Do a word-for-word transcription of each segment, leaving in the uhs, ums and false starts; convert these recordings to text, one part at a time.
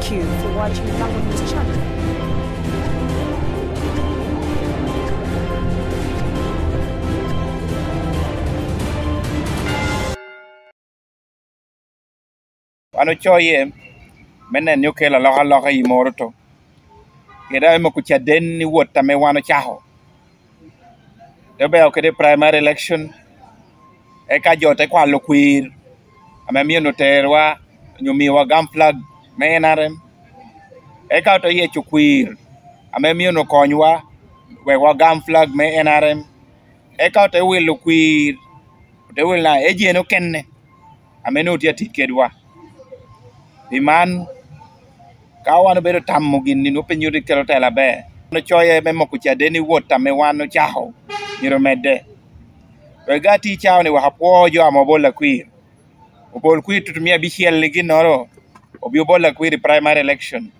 Thank you for watching Lango News Channel. Wan ocoye me neno ni okelo alokaloka i Moroto, kede me moko caden i wot ame wan ocako. Te obeo kede primary election, eka jo te kwalo kwir ame myero oterwa, onyo miwa gam flag me N R M. Eka ote yeco kwir ame myero okonywa wek wagam flag me N R M. Eka ote wilo kwir, ote wilo na agent okene ame nwoŋo tye atic kedwa. Pi man, ka wan obedo tamo gin-ni, nwoŋo pe nyuto ni kelo tela aber. Wan ocoye me moko caden i wot ame wan ocako, myero omedde. Wek ga ati cao-ni wek apwo jo ame obolo akwir. Obol kwir tutumia abicel i ginnoro, obin obolo akwir i primary election.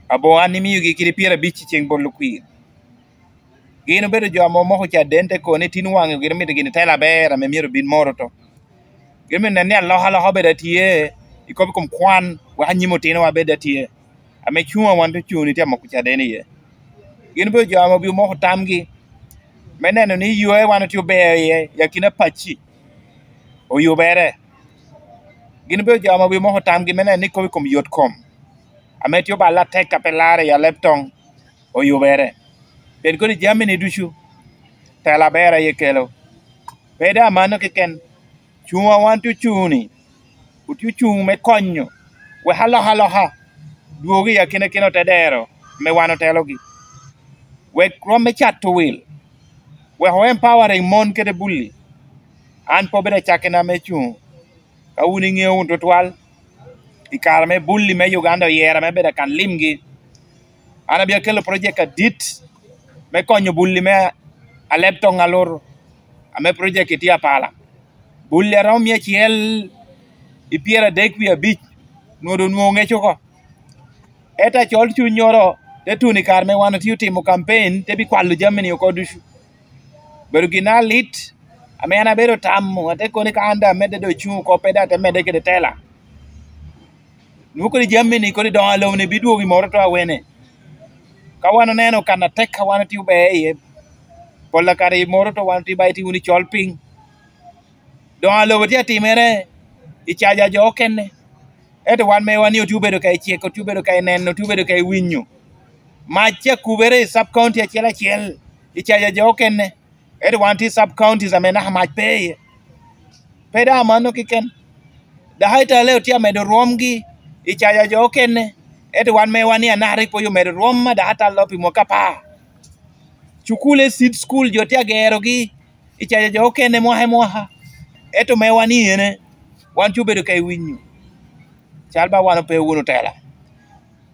Aboŋo an imiogi kede pyerabic i ceŋ bolo kwir. Gin obedo jo ame omoko caden te kono ni tin waŋe gin omito gin tela aber ame myero bin Moroto. Gin omito neno ni alokaloka obedo atye i kop i kom kwan, wek anyim otinowa bed atye, ame cuŋ a wan te cuŋ-ni tye amoko caden iye. Gin obedo jo ame obin omoko tamgi me neno ni yo ame wan otye ober iye i akina pacci oyubere. Gin obedo jo ame obin omoko tamgi me neno ni kop i kom yot kom ame tye oballe atek a pe larre i Alebtong oyubere. Pien kodi jami-ni ducu, tela aber aye kelo. Pe daŋ mano keken, cuŋ a wan tye ocuŋ-ni, otye ocuŋ me konyo wek alokaloka dwog i akinakina otedero ame wan otelogi, wek rwom me cato wil, wek o empowering mon kede bulli. An pe obedo acakkina me cuŋ, ka wun iŋeo wunu tutwal, i kare me bulli me Uganda oyero ame bedo akan limgi, an abino kelo project adit me konyo bulli me Alebtong Alur, ame project-ti tye apala. Bulli a romo mia acel i pyeradek wie abic nwoŋo doŋ nwoŋo ŋec oko. Ento acol cunnyoro te tuno i kare me wan otye otimo kampen, te bikwalo jami-ni oko ducu. Obedo gin alit, ame an abedo tamo, ate kono ni ka an daŋ amedde doŋ cuŋ oko, pe daŋ ate medde kede tela. Nwoŋo kodi jami-ni, kodi doŋ alobo-ni bidwogo i Moroto awene? Ka wan oneno kan atek a wan otye ober iye, pol akare i Moroto wan otye ba itye wunu i col piny. Doŋ alobo tye atimere i caja jo okene. Ento wan mewa ni otye obedo ka iceko, otye obedo ka ineno, otye obedo ka iwinyo. Mac tye akubere i sub county acel acel i caja jo okene. Ento wan tye i sub counties ame naka mac pe iye. Pe daŋ mano keken, daka i Tale otye amedo rwomgi i caja jo okene. Ento wan mewa ni anaka rik pwod omedo rwom a daka tal lop i mwaka apar. Cukule, seed school, jo tye agerogi i caja jo okene mwaka i mwaka. Ento mewa ni ene, wan tye obedo ka iwinyo. Cal ba wan ope wunu tela.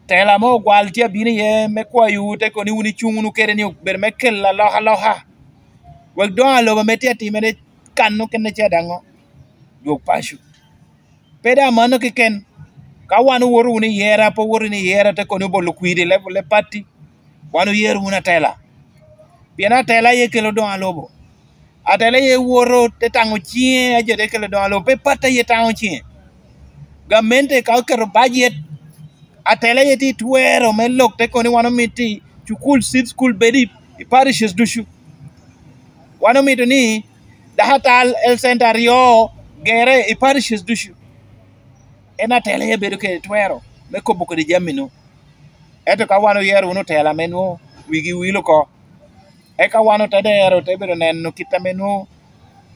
Tela ame ogwal tye abino iye me kwayowu, te kono ni wun icuŋ wunu kede ni obedo me kelo alokaloka, wek doŋ alobo ame tye atimere kan okene ca daŋ dwog paco. Pe daŋ mano keken, ka wan owoto wunu i yera, pe owoto wunu i yera, te kono ni obolo kwir i level me pati, wan oyero wunu atela. Pien atela aye kelo doŋ alobo. Atela aye woto te taŋo ciŋe, a jo te kelo doŋ alobo, pe pati aye taŋo ciŋe. Gamente ka oketo bajet, atela aye tye twero me lok te kono ni wan omito cukul, seed school bed i, i parishes ducu. Wan omito ni daka tal health center aryo gere i parishes ducu. En atela aye bedo kede twero me kobo kede jami-nu. Ento ka wan oyero wunu tela ame nwoŋo wigi wil oko, eka wan ote dero, ote bedo neno kit ame nwoŋo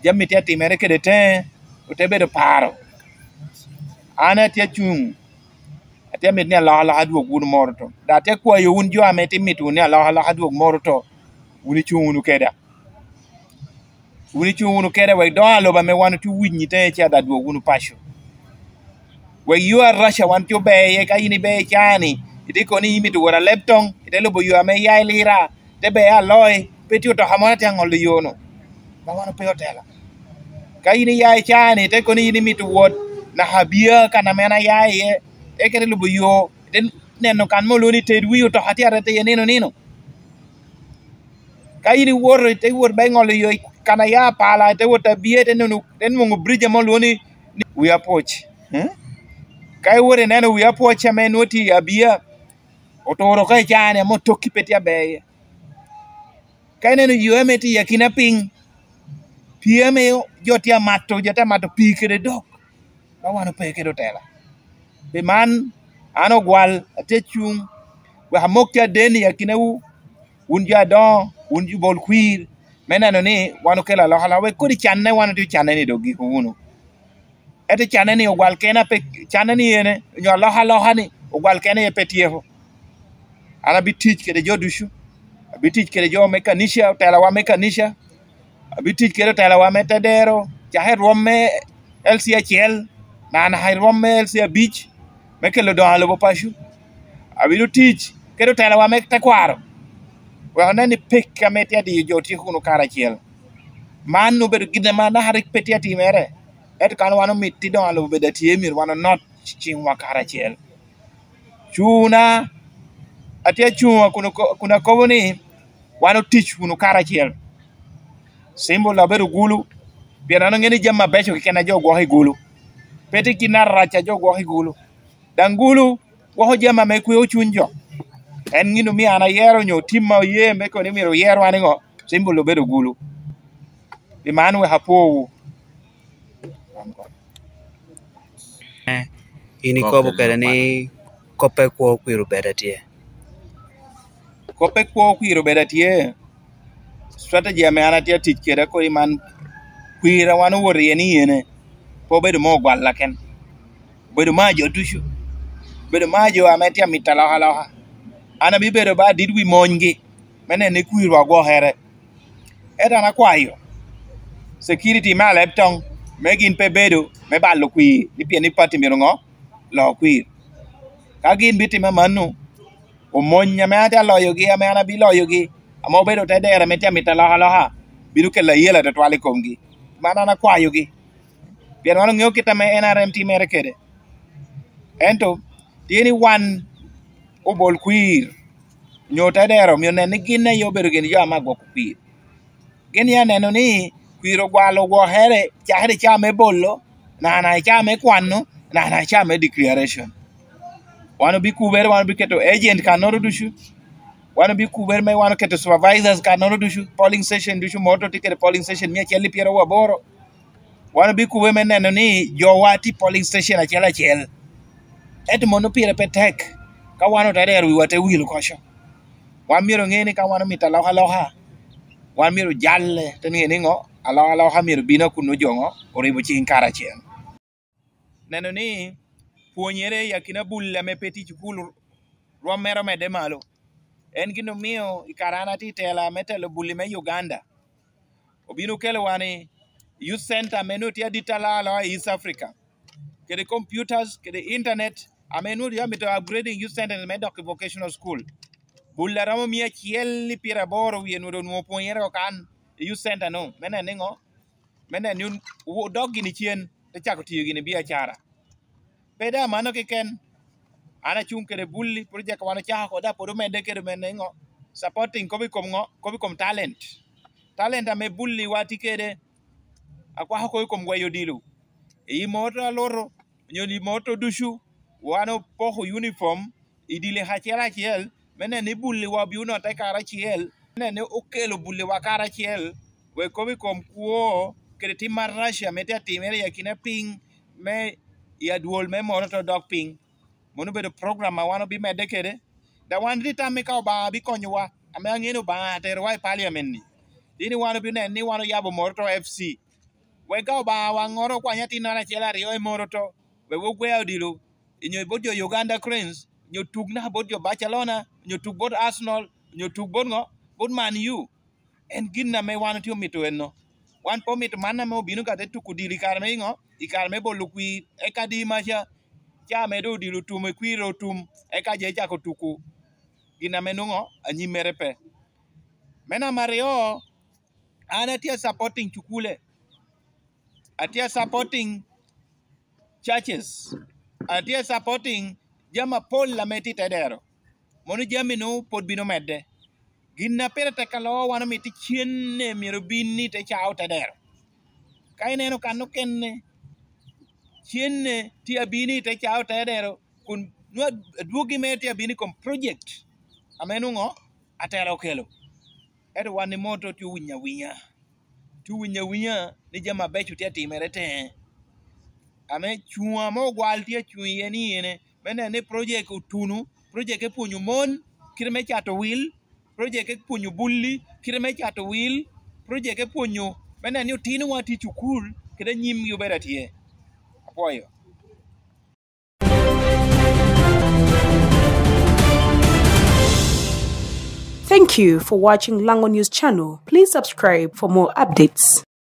jami tye atimere kede teŋe, ote bedo paro. An atye acuŋ, atye amito ni alokaloka dwog wunu Moroto. Dok atye akwayo wun jo ame tye mito wunu ni alokaloka dwog Moroto, wun icuŋ wunu keda. Wun icuŋ wunu kede wek doŋ alobo ame wan otye winyi teŋe ca daŋ dwog wunu paco. Wek yo araca wan tye ober iye, ka in iber i caa-ni, itye kono ni imito wot Alebtong, ite lubo yo ame iya i Lira, te ber Aloi, pe tye otoka moro atye aŋolo yo-nu. Ma wan ope otela. Ka in iya i caa-ni, ite kono ni in imito wot naka Abia kan ame an aya iye, eka ite lubo yo, ite neno kan mo olwoŋo ni Tedwi, otoka tye arette iye nino nino. Ka in iwoto, ite wot ba iŋolo yo i kan aya pala, ite wot Abia, ite neno, ite nwoŋo bridge ame olwoŋo ni, ni Wi Apuc. Eh? Ka iwoto ineno wi apwoc ame nwoŋo tye i Abia, oturo oko i caa-ni ame otokki pe tye aber iye. Ka ineno yo ame tye i akina piny, pii ame jo tye amato, jo tye amato pii kede dok, ma wan ope kede otela. Pi man, an Ogwal atye acuŋ, wek amok caden i akinawu, wun jo adoŋo, wun jo bol kwir, me neno ni wan okelo alokaloka, wek kodi canne wan otye canne-ni dok giko wunu. Ento canne-ni Ogwal kene ape, canne-ni ene, onyo alokaloka-ni, Ogwal kene aye pe tyeko. An abitic kede jo ducu, abitic kede jo me kanica, otelawa me kanica, abitic kede otelawa me tedero, cakere i rwom me L C acel, naka i rwom me L C abic, me kelo doŋo a lobo paco. Abino tic kede otelawa me tekwaro, wek onen ni pek ame tye adiyo jo tye kuno karacel. Man obedo gin ame anaka rik pe tye atimere, ento kan wan omito doŋo a lobo bed atye, myero wan onot ciŋwa karacel. Cuna, atye acuŋ kun oko-, kun akobo ni, wan otic wunu karacel. Cimbol abedo gulu, pien an aŋeo ni jami abeco keken a jo gwoko i gulu. Pe tye gin arac a jo gwoko i gulu. Daŋ gulu gwoko jami ame kweo cuny jo. En gin omio an ayero onyo tim a oye me kono ni myero oyer wan iŋo, cimbol obedo gulu. Pi man wek apwowu. In ikobo kede ni kop pe kwo kwir obed atye. Kop pe kwo kwir obed atye. Strategy ame an atye atic kede kodi man, kwir a wan owoto iye ni ene, pe obedo me Ogwal keken. Obedo me jo ducu. Obedo me jo ame tye amito alokaloka. An abibedo ba adit wi monygi, me neno ni kwirwa ogwokere. Ento an akwayo security me Alebtong me gin pe bedo me balo kwir, ni pien ni pati myero ŋo? Lo kwir. Ka gin bitimo amanno, omony ame an tye aloyogi, ame an abiloyogi, ame obedo te dero ame tye amito alokaloka, bino kelo ayela tutwal i komgi. Man an akwayogi. Pien wan oŋeo kit ame N R M timere kede. Ento tye ni wan obol kwir, onyo te dero, omio nen ni gin aye obedo gin jo ame agwoko kwir. Gin ya neno ni kwir Ogwal ogwokere, cakere i caa me bolo, naka i caa me kwano, naka i caa me declaration. Wan obikubere, wan obiketo agent kannoro ducu. Wan obikubere me wan oketo supervisors kannoro ducu, polling station ducu, moto tye kede polling station mia acel i pyeraryo aboro. Wan obikubere me neno ni jowa tye i polling station acel acel. Ento mono pire pe tek ka wan ote dero wiwa te wil oko co. Wan myero oŋe ni ka wan omito alokaloka, wan myero ojalle, te niŋe ni ŋo? Alokaloka myero bino a kun ojoŋo oribo cing karacel. Neno ni pwonyere i akina bul ame pe tye i cukul rwom mere omedde malo. En gin omio i kare an atye i tela me telo bul-li me Uganda, obino okelo wa ni youth center ame nwoŋo tye adit alalo i East Africa, kede computers, kede internet, ame nwoŋo tye amito upgrading youth center me dok i vocational school. Bul a romo mia acel i pyeraboro wie nwoŋo doŋ onwoŋo opwonyere oko kan i youth center-nu, me neno ni ŋo? Me neno ni odok gini cen, te cako tiyo gini biacara. Pe daŋ mano keken, an acuŋ kede bul-li, project wan ocako oko, daŋ pwod omedde kede omedde ŋo? Supporting kop i kom ŋo? Kop i kom talent. Talent ame bul-li wa tye kede, akwako kop i kom gweyo odilo. I moto aluto, onyo i moto ducu, wan opoko uniform, i dilo acel acel, me neno ni bul-li wa obino onotte karacel, me neno ni okelo bul-li wa karacel, wek kop i kom kwo kede tim marac ame tye atimere i akina piny me i adwol me Moroto dok piny. Mano obedo program a wan obimedde kede. Daŋ wan tye tam ni ka Obaŋa bikonyowa, ame aŋeo ni Obaŋa aterowa i parliament-ni, tye ni wan obineno ni wan oyabo Moroto F C. Wek ka Obaŋa waŋŋoro okwanyo atinnoro acel aryo i Moroto, wek wok gwe odilo, onyo bot jo Uganda Cranes, onyo tuk naka bot jo Barcelona, onyo tuk bot Arsenal, onyo tuk bot ŋo? Bot Man U. En gin ame wan otye omito enno. Wan pe omito man ame obino ka te tuko odilo i kare me ŋo? I kare me bolo kwir, eka di maca, ca ame doŋ odilo otum, i kwir otum, eka je cako tuko gin ame nwoŋo anyimmere pe. Me namba aryo, an atye supporting cukule, atye supporting churches, atye supporting jami apol ame tye i te dero. Mono jami-nu pwod bino medde. Gin a pire tek alo wan omito cenne myero bin i te cao te dero. Ka ineno kan okene, cenne tye abino i te ca ote dero, kun nwa adwogi mere tye abino i kom project ame nwoŋo atela okelo. Ento wan i moto tye owinyo awinya, tye owinyo awinya ni jami abeco tye atimere te. Ame cuŋ ame ogwal tye acuŋ iye ni ene, me neno ni project otuno, project epwonyo mon kite me cato wil, project epwonyo bulli kite me cato wil, project epwonyo me neno ni otinowa tye i cukul kede anyimgi obedo atye. Apwoyo. Thank you for watching Lango News Channel. Please subscribe for more updates.